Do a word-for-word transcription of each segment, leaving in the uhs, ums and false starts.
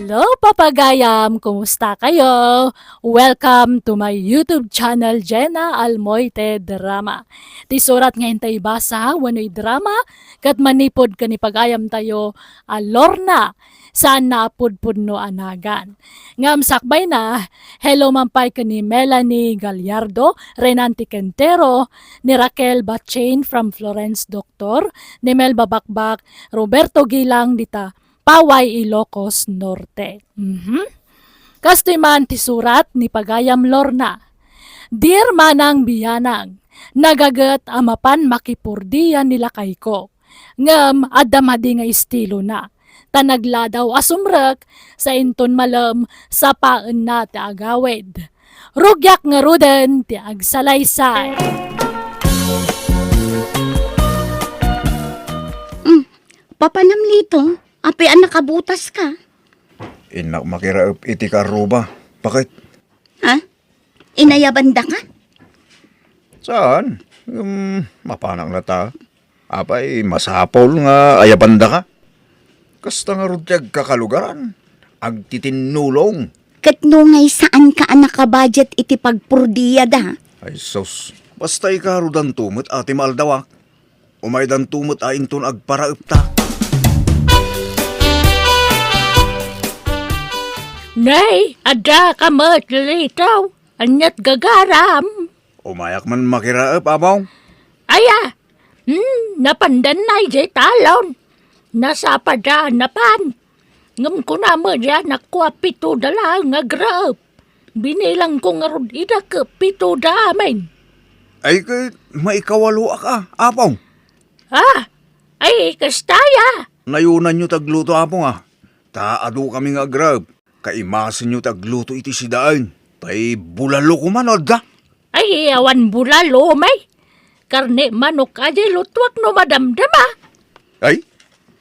Hello, papagayam! Kumusta kayo? Welcome to my YouTube channel, Jenna Almoite Drama. Ti surat nga intay ibasa wenno idrama ket manipud ken ni pagayamtayo a Lorna, saan a pudpudno a nagan. Ngem sakbayna, hello man pay ken ni Melanie Gallardo, Renante Quintero, ni Raquel Bachain from Florence Doctor, ni Melba Bakbak, Roberto Gilang dita Paway, Ilocos Norte. Mhm. Kastoy man ti surat ni pagayam Lorna. Dear Manang Bianang, nagaget a mapan makipurdian ni lakayko. Ngem adda madi nga estilona. Ta nagladaw a sumrek, sa inton malem, sapaenna ti agawid. Rugiak ngaruden ti agsalaysay. Mm, papanam Lito, apay a nakabutas ka? Innak makiraep iti karruba. Bakit? Ha? Inayabanda ka? Saan? Um, mapanak na ta. Apay, masapul nga ayabanda ka. Kasta ngarud ti agkakalugaran. Agtitinnulong. Ket no ngay saan ka a nakabudget iti pagpurdiada? Ay sus, basta ikarudanto met a ti maaldawak. Umaydanto met a inton agparaepta. Nay, adda ka met, Lito. Aniat gagaram? Umayak man makiraep, Apong. Aya, hmm, napandan na idiay talon. Nasapada napan. Ngem kuna met diay anakko a pito da laeng nga graep. Binilangko ngarud ida ket pito da amin. Ay, ket maikawaloak a, Apong. Ah, ay, kasta aya. Nayunanyo ti agluto, Apong, a. Ta adu kami nga agraep. Kaimasenyo ti agluto iti sidaen. Tay bulalo koma no adda. Ay, awan bulalo, may. Karne manok a diay lutuak no madamdama. Ay,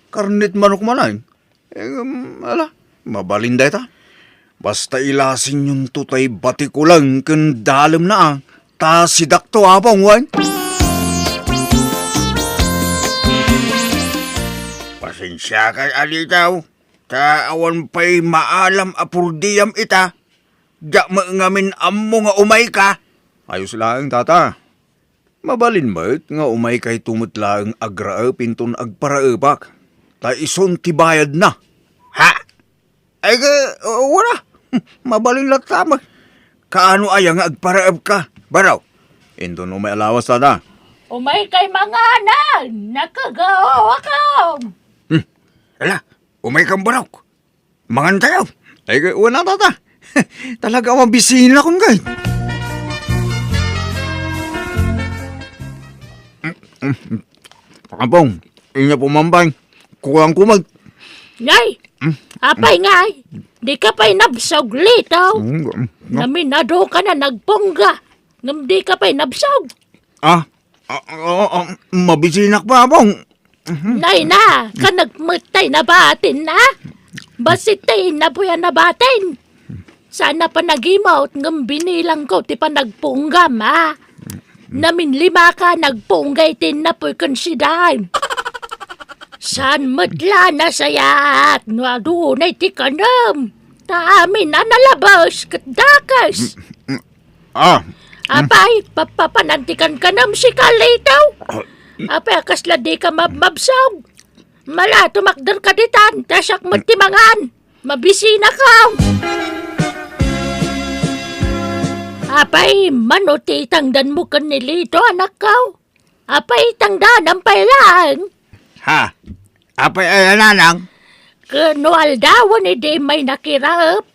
karnet manok manen. Em, ala, mabalin dayta. Basta ilasenyonto tay batikulang ken dalemna a. Ta sidakto, Apong, wen? Pasensiakay, Alitaw. Ta awan pay maalam a purdiam ita. Diak met ngamin ammo nga umayka. Ayos laeng, Tata. Mabalin met nga umaykayto met laeng agraep inton agparaepak. Ta isun ti bayadna. Ha? Ay, ka, wala. Mabalin latta met. Kaano aya nga agparaepka, Baraw? Inton umay a lawas, Tata. Umaykay manganan, nakagao ako. Hmm. Ala, umaykam, Baraw. Mangan tayo. Ay, wala, Tata. Talaga, mabisinak kay. Apong, inya pumampay. Kulang kumag. Nay, hmm? Apay ngay, di ka pay nabsog, Lito. Hmm, hmm. Naminado ka na nagpungga. Ngem di ka pay nabsog. Ah, ah, ah, ah, mabisinak pa, Apong. Mhm. Nay na, kanagmet tay nabatin na. Basit tay innapuy a nabatin. Saan a panagimot ngem binilangko ti panagpunggam, a. Naminlima ka, nagpungga iti innapuy ken sidaem. Saan met la nasayaat no adunay ti kanem. Ta amin a nalabes ket dakes. Ah. Apay, papapanantikan ka nam si Carlito? Ah. Apay, a kasla di ka mabmabsog? Mala, tumakder ka ditan, ta siak met ti mangan. Mabisina ka. Apay, mano ti itangdan mo ken ni Lito, anakko? Apay, tangdanam pay laeng. Ha? Apay aya, nanang? Ken no aldawen idi immay nakiraep,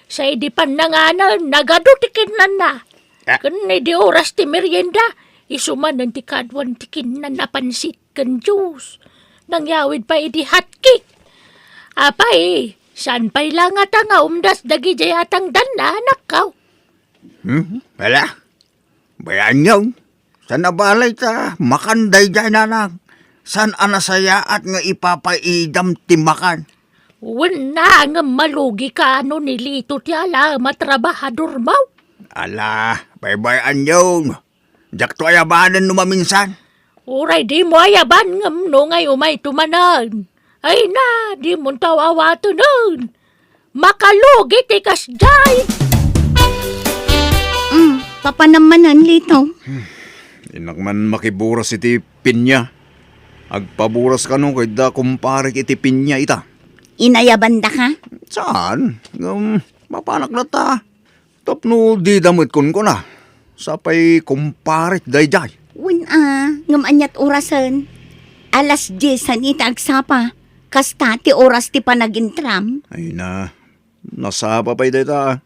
sa idi pannanganen, nagadu ti kinnanna. Ah. Ken idi oras ti merienda, isu manen ti kaduan ti kinnan a pansit ken juice. Nangyawid pay idi hot cake. Apay, saan pay la ngata nga umdas dagidiay a tangdanna, anakko? Hmm, wala. Bayaanyo, saan a balay ta makan daydiay, nanang. Saan a nasayaat nga ipapaidam ti makan. Wen na, ngem malugi ka no ni Lito ti alaem a trabahador mo. Ala, baybay-anyo. Diakto ayabanen no maminsan. Uray dimo ayaban ngem no ngay umayto manen. Ay na, dimonto awawatenen. Makalugi ti kasdiay! Mm, papanam manen, Lito. Innak man makiburas iti pinya. Agpaburas kano ket da kumparek iti pinya ita. Inayabandaka? Saan? Ngem, mapanak latta. Tapno dida met kunkuna. Sapay kumparek daydiay. Wen a, ngem aniat orasen? Alas diez san ita agsapa. Kasta ti oras ti panagintram. Ay na, nasapa pay dayta.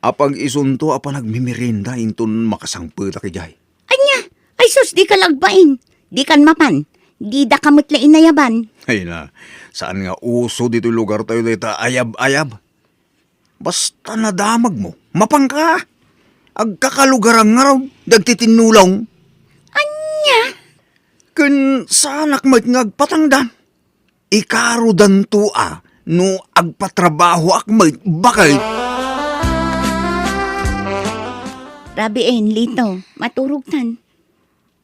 Apag isunto a panagmimerienda inton makasangpetak idiay. Ania? Ay sus, dika la agbain. Dikan mapan. Didaka met la inayaban. Ay na, saan nga uso ditoy lugartayo dayta ayab-ayab? Basta nadamagmo, mapanka. Agkakalugaran ngarud dagiti tinnulong. Ania? Ken saanak met nga agpatangdan. Ikarudanto a no agpatrabahoak met, bakay. Rabiin, Lito, maturogtan.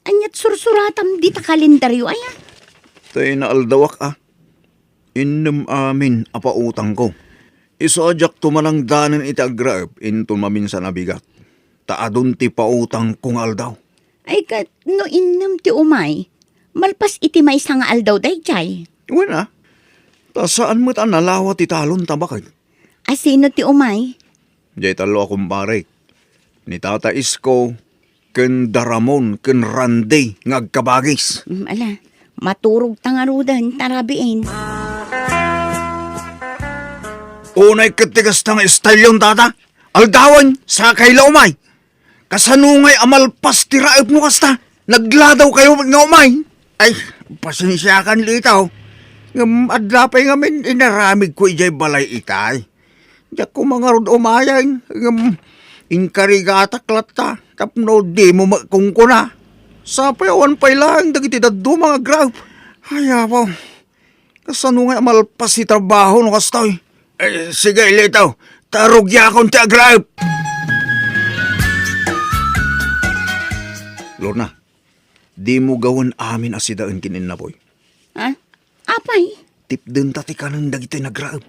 Aniat sursuratam dita kalendario aya? Tay naaldawak a. Innem amin a pautangko. Isu a diak tumanangdanen iti agraep inton maminsan a bigat. Ta adun ti pautangko nga aldaw. Ay ket no innem ti umay, malpas iti maysa nga aldaw daydiay. Wen a, ta saan met a nalawa ti talon ta bakay. A sino ti umay? Diay tallo a kumparek. Ni Tata Isko, ken da Ramon, ken Randy nga agkabagis. Mm, ala, maturogta ngaruden, ta rabiin. Unay ket ti kasta nga istalyon, tata. Aldawen, sakay la umay. Kasano ngay a malpas ti raepmo kasta? Nagladawkayo met nga umay. Ay, pasensiakan, Lito. Ngem adda pay ngamin inaramidko idiay balay itay. Diak koma ngarud umayen, ngem inkarigatak latta tapno dimo met kunkuna. Sapay awan pay laeng dagiti dadduma nga agraep. Ay, apo, kasano ngay a malpas ti trabaho no kastoy? Eh, sige, Lito, ta rugiakon ti agraep. Lorna, dimo gawen amin a sidaen ken innapoy. Ha? Apay? Tipdenta ti kanen dagiti nagraep.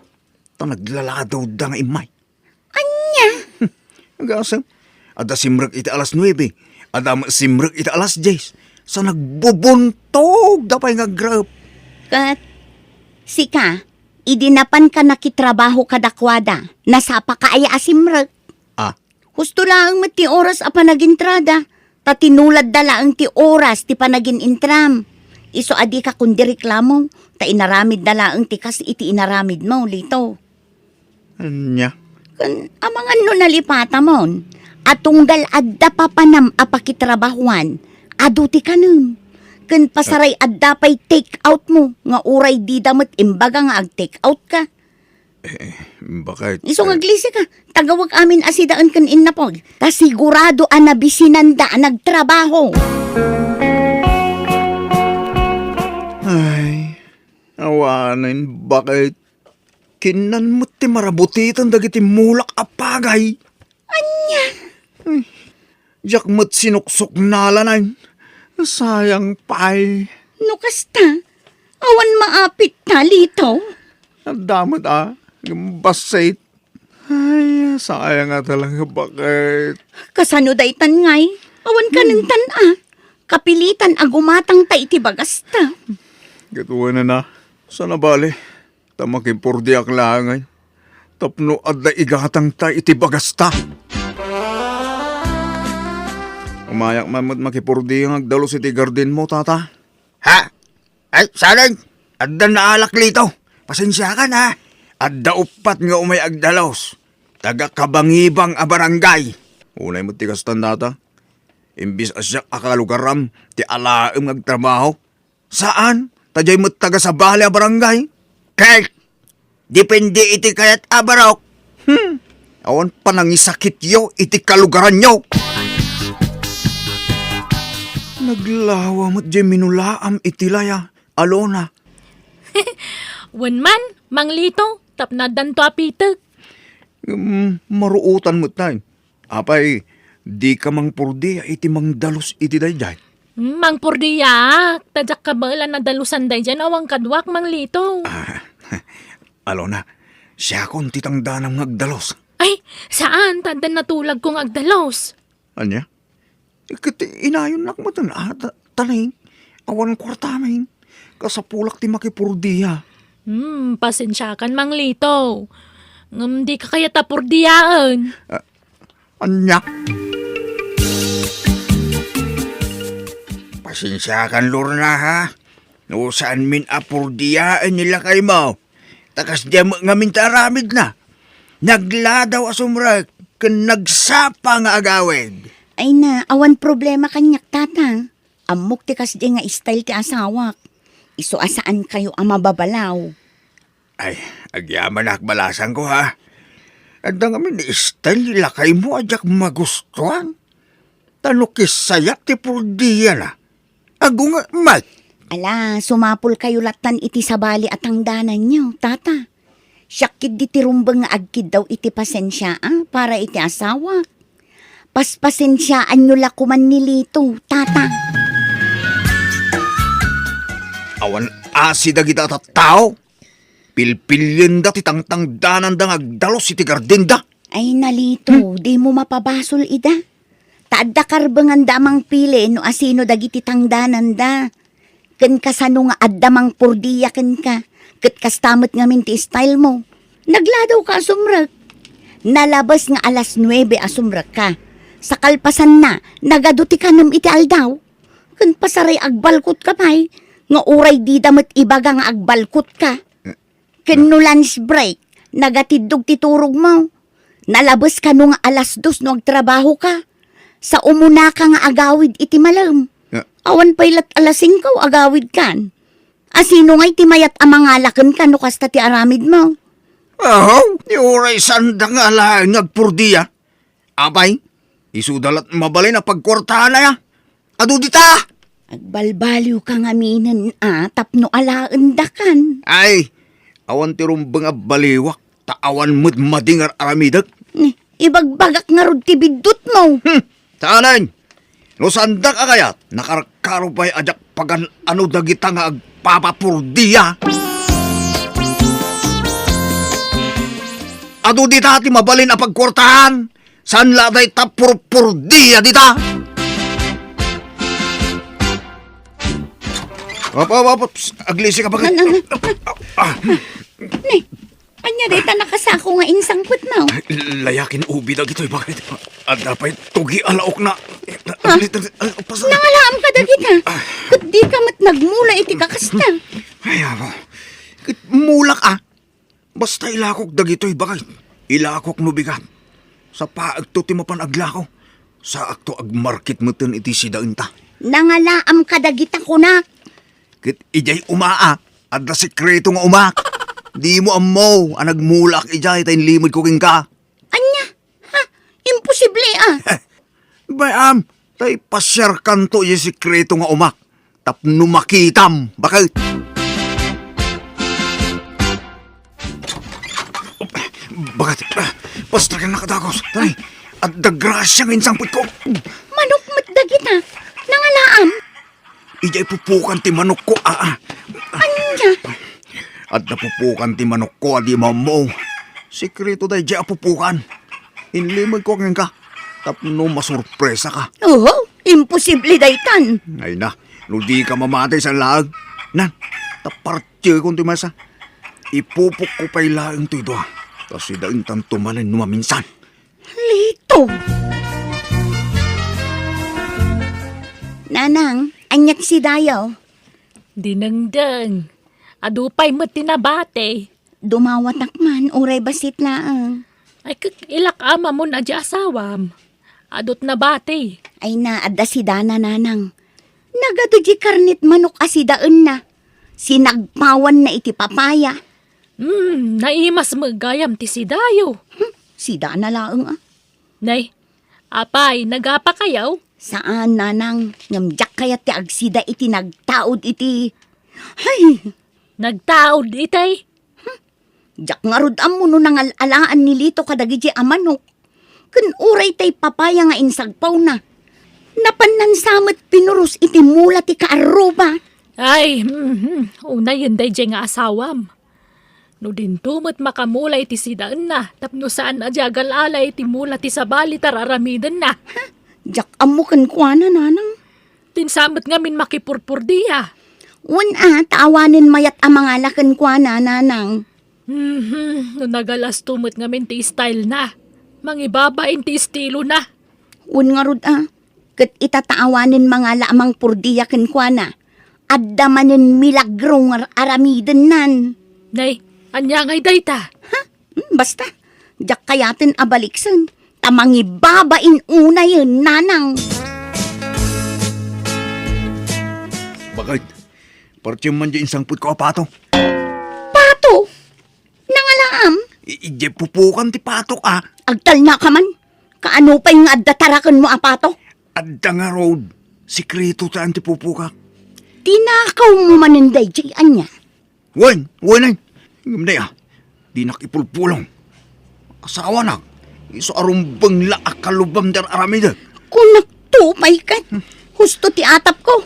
Ta naglaladawda nga immay. Ania? Agasem, adda simrek iti alas nuebe, adda met simrek iti alas dies, sa nagbubuntogda pay nga agraep. Ket sika, idi napanka nakitrabaho kadakuada, nasapaka aya a simrek? Ah. Husto laeng met ti oras a panagintrada, ta tinuladda laeng ti oras ti panagin-intram. Isu a dika kundi reklamo, ta inaramidda laeng ti kas iti inaramidmo, Lito. Ania? Ken amangan no nalipatamon a tunggal adda papanam a pakitrabahuan, adu ti kanem. Ken pasaray adda pay take out mo, nga uray dida met imbaga nga ag-take out ka. Eh, bakit? Isu nga eh, aglisi ka, tagawag amin a sidaen ken innapoy. Ta sigurado a nabisinanda a nagtrabaho. Ay, awanen, bakit? Kinnan met ti marabutiten dagiti mulak a pagay. Ania? Ay, diak met sinuksuknalanan. Sayang pay. No kasta, awan maapit ta, Lito. Adda met a, bassit. Ay, sayang a talaga, bakit? Kasano daytan ngay? Awan kanentan a. Kapilitan a gumatang ta iti bagasta. Gatuwanan a. Sana bali. Ta makipurdiak laeng, tapno adda igatangta iti bagasta. Umayak man met makipurdi nga agdalus iti gardinmo, tata. Ha? Ay, saan? Adda naalak, Lito. Pasensiakan, ha? Adda uppat nga umay agdalus. Taga Kabangibang a barangay. Unay met ti kastan, tata. Imbis a siak a kalugaram ti alaem nga agtrabaho, saan, ta diay met taga sabali a barangay. Ket, depende iti kayat a barok. Hmm, awan panangisakityo iti kalugaranyo. Naglawa met diay minulaam iti laya, Alona. Wen man, Mang Lito, tapno addanto a pitek. Ngem, maruotan met tay. Apay, dika mangpurdia iti mangdalus iti daydiay? Hmm, mangpurdiaak, ta diak kabaelan a dalusan daydiay no awan kaduak, Mang Lito. Ah, Alona, Siakon ti tangdanam nga agdalus. Ay, saan, ta adda natulagko nga agdalus. Ania? Ket inayonnak metten a, ta, ta nay, awan kuarta nay. Kasapulak ti makipurdia. Hmm, pasensiakan, Mang Lito. Ngem dika kayat a purdiaen. Ah, ania? Pasensiakan, Lorna, ha? No saanmin a purdiaen ni lakaymo. Ta kasdiay met ngamin ti aramidna. Nagladaw a sumrek ken nagsapa nga agawid. Ay na, awan problema kaniak, tata. Ammok ti kasdiay nga style ti asawak. Isu a saankayo a mababalaw. Ay, agyamanak, balasangko, ha? Adda ngamin style ni lakaymo a diak magustuan. Ta no kisayat ti purdiana, agunget met. Ala, sumapulkayo lattan iti sabali a tangdananyo, tata. Siak ketdi ti rumbeng nga agkiddaw iti pasensia, a, para iti asawak. Paspasensiaanyo la koman ni Lito, tata. Awan asi dagita a tattao. Pilpilienda ti tangtangdananda nga agdalus iti gardenda. Ay, na Lito, hmm, dimo mapabasol ida. Ta adda karbenganda a mangpili no asino dagiti tangdananda. Ken kasano nga adda mangpurdia kenka, ket kasta met ngamin ti style mo. Nagladawka a sumrek. Nalabes nga alas nuebe a sumrekka. Sa kalpasanna, nagadu ti kanem iti aldaw. Ken pasaray agbalkotka pay, nga uray dida met ibaga nga agbalkotka. Ken no lunch break, nagatiddog ti turogmo. Nalabes kano nga alas dos no agtrabahoka. Sa umunaka nga agawid iti malem. Ah. Awan pay lat alas singko agawidkan. Asino ngay ti mayat a mangala kenka no kasta ti aramidmo? Ahaw, ti uray saanda nga alaen nga agpurdia. Apay, isuda lat mabalin a pagkuartaan aya. Adu dita! Agbalbaliwka ngaminen a tapno alaendakan. Ay, awan ti rumbeng a baliwak, ta awan met madi nga ar-aramidek. Ni, ibagbagak ngarud ti biddutmo. Hmm, saanen. No saandak a kayat, nakarkaro pay a diak pagan-ano dagita nga agpapapurdia. Adu dita ti mabalin a pagkuartaan. Saan la dayta purpurdia dita? Apa, apa, apa, psst, aglisi ka, bakit? Ano, ano? Ah, Ni, ania dayta nakasako nga insangpetmo? Ay, layakin ubi dagitoy, bakit? Adda pay tugi a laokna. Ha? Agli-, agli-, ay, pas-, nangalaam ka dagita? Ah. Ket di ka met nagmula iti kakasta. Ay, amo. Ket mulak, ah. Basta ilakok dagitoy, bakit? Ilakok no bigat. Sapaekto ti mapan aglako. Saakto agmarket meten iti sidaenta. Nangalaam ka dagita kunak. Ket idiay umaa, adda sekreto nga umak. Dimo ammo a nagmulak idiay ta inlimedko kenka. Ania? Ha? Imposible, ah. Bay-am, ta ipasiarkanto idiay sekreto nga umak. Tapno makitam, bakit? Bakit? Pastragan na kadagos. Tay, adda grasia nga insangpetko. Manok met dagita. Nangalaam. Idiay pupukan ti manokko, aa. Ania? Adda pupukan ti manokko a di mammo. Sekreto daydiay a pupukan. Inlimedko kenka tapno masurpresaka. Oho, imposible daytan. Ay na, no dika mamati sa laag. Nan, ta partiekon ti maysa. Ipupokko pay laeng toy dua. Ta sidaentan tumanen no maminsan. Lito! Nanang, aniat si Dayo? Dinengdeng. Adu pay met ti nabati. Dumawatak man, uray bassit laeng. Ay, kek, ilak amamon a di asawam. Adut nabati. Ay na, adda si Dana, nanang. Nagadu di karnit manok a sidaenna. Sinagpawanna iti papaya. Hmm, naimas met gayam ti sidayo. Hmm, si Dana laeng, ah. Nay, apay, nagapa kayaw? Saan, nanang. Ngem diak kayat ti agsida iti nagtaud iti, hay! Nagtaud iti? Hmm, diak ngarud ammo no nangal-alaan ni Lito kadagiti a manok. Ken uray tay papaya nga insagpawna. Napan nansa met pinuros iti mula ti kaarruba. Ay, mhm, unayen daydiay nga asawam. No dinto met makamula iti sidaenna, tapno saan a di agal-ala iti mula ti sabali ti ar-aramidenna. Diak ammo kenkuana, nanang. Ti insa met ngamin makipurpurdia. Wen a, ta awanen mayat a mangala kenkuana, nanang. Mhm, no nagalasto met ngamin ti style na. Mangibabain ti estilo na. Wen ngarud a, ket ita ta awanen mangala a mangpurdia kenkuana. Adda manen milagro nga ar-aramidennan. Nay, ania ngay dayta? Ha? Hmm, basta, diak kayaten a baliksen, ta mangibabain unayen, nanang. Bakit? Partiem man di insangpetko a pato. Pato? Nangalaam? I-, idiay pupukan ti patok, a. Agtalnaka man. Kaano pay nga adda tarakenmo a pato? Adda ngarud. Sekreto ti pupukak. Tinakawmo manen daydiay, ania? Wen, wen, ay. Ngem dayta, dinak ipulpulong. Asawanak, isu a rumbeng la a kalubam ti ar-aramidek. Kunak to pay ket, husto ti atapko.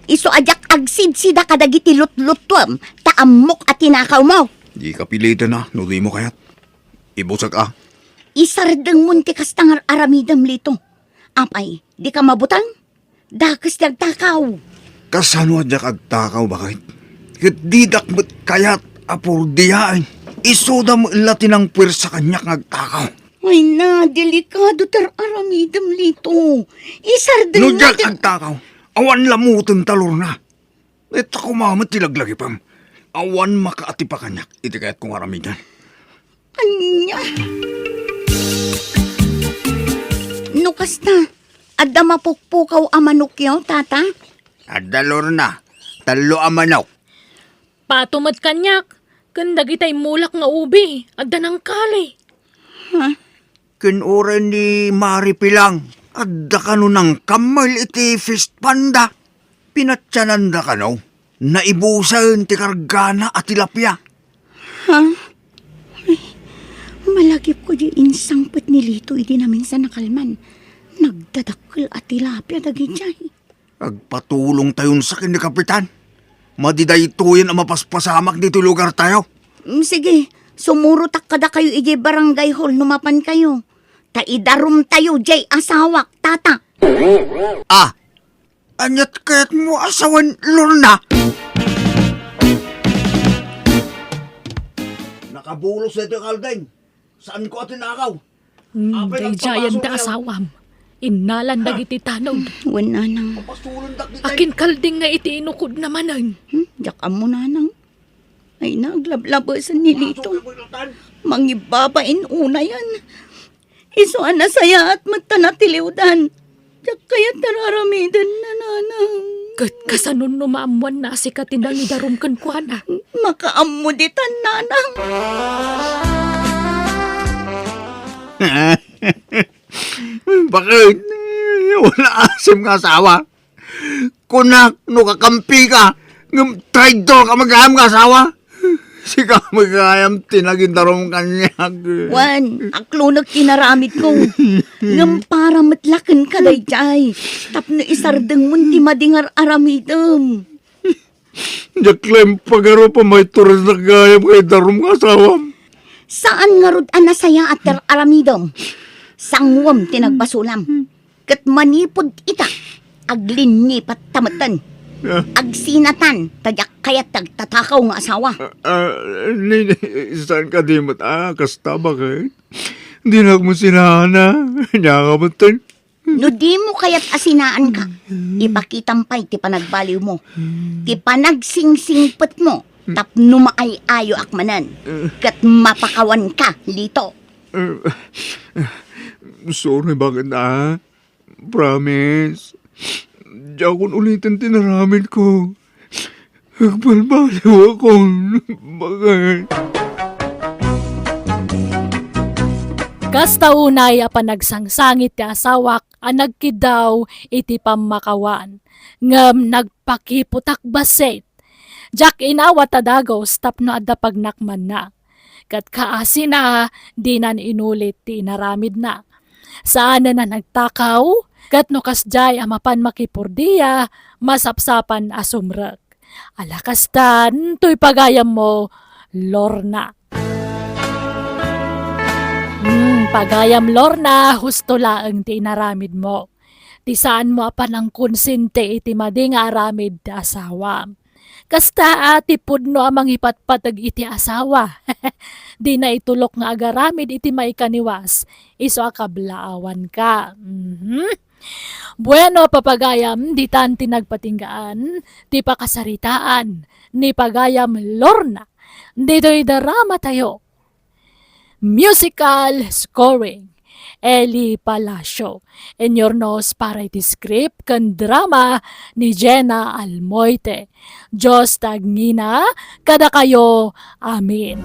Isu a diak agsidsida kadagiti lutluttuem, ta ammok a tinakawmo. Dika piliten a, no dimo kayat. Ibusek a. Isardengmon ti kasta nga ar-aramidem, Lito. Apay, dika mabuteng? Dakes ti agtakaw. Kasano a diak agtakaw, baket? Ket didak met kayat a purdiaen. Isuda met la ti nangpuersa kaniak nga agtakaw. Ay na, delikado ti ar-aramidem, Lito. Isardengmo ti... No diak agtakaw, awan lamoten ta, Lorna. Ita koma met ti laglagipem. Awan makaatipa kaniak iti kayatko nga aramiden. Ania? No kasta, adda mapukpukaw a manokyo, tata? Adda, Lorna. Tallo a manok. Pato met kaniak, ken dagiti immulak nga ubi, adda nangkali. Ha? Ken uray ni Mari Pilang, adda kano nangkammel iti fish pond-da. Pinatiananda kano, naibusen ti kargana a tilapia. Ha? Ay, malagipko di insangpet ni Lito idi naminsan a kalman. Nagdadakkel a tilapia dagidiay. Agpatulongtayon sa ken ni Kapitan. Madi daytoyen a mapaspasamak ditoy lugartayo. Mm, sige, sumurotak kadakayo idiay barangay hall no mapankayo. Ta idarumtayo diay asawak, tata. Ah, aniat kayatmo a sawen, Lorna? Nakabulos daytoy kalding. Saanko a tinakaw. Hmm, apay daydiayen ti asawam. Innalan dagiti tanod. Wen, nanang. Akin kalding nga iti inukodna manen. Hmm, diak ammo, nanang. Ay na, aglablabesen ni Lito. Mangibabain unayen. Isu a nasayaat met ta natiliwdan. Diak kayat ti ar-aramiden, nanang. Ket kasano no maammoanna a sika ti nangidarum kenkuana? Makaammo ditan, nanang. Bakit? Wala asim nga asawa. Kunak no kakampika, ngem traidor ka met gayam nga asawa. Sika met gayam ti nagidarum kaniak. Wen, aklonek ti inaramidko. Ngem para met la kenka daydiay, tapno isardengmon ti madi nga ar-aramidem. Diak laeng pagarup a maiturednak gayam nga idarum nga asawam. Saan ngarud a nasayaat ti ar-aramidem? Sanguem ti nagbasolam. Ket manipud ita, aglinnipat ta metten. Ah. Agsinatan ta diak kayat ti agtatakaw nga asawa. Ah, ah, ni, ni, saan kadi met a kasta, baket? Dinak met sinaan a, ania ka metten? No dimo kayat a sinaanka, ipakitam pay ti panagbaliwmo, ti panagsingsingsingpetmo, tapno maay-ayoak manen, ket mapakawanka, Lito. Eh, sorry, baket a? Promise. Diakon uliten ti inaramidko. Agbalbaliwakon, baket. Kasta unay a panagsangsangit ti asawak a nagkiddaw iti pammakawan, ngem nagpakiputak bassit. Diak inawat a dagus tapno adda pagnakmanna. Ket kaasina, dinan inulit ti inaramidna. Saanen a nagtakaw, ket no kasdiay a mapan makipurdia, masapsapan a sumrek. Ala kastan, toy pagayammo, Lorna. Pagayam Lorna, husto laeng ti inaramidmo. Ti saanmo a panangkonsente iti madi nga aramid ti asawam. Kasta a ti pudno a mangipatpateg iti asawa. Dina itulok nga agaramid iti maikaniwas, isu a kablaawanka. Mhm. Bueno, papagayam, ditan ti nagpatinggaan ti pakasaritaan ni Pagayam Lorna. Ditoy drama tayo. Musical scoring, Eli Palacio. Inurnos para iti script ken drama ni Jenna Almoite. Dios ti agngina kadakayo. Amen.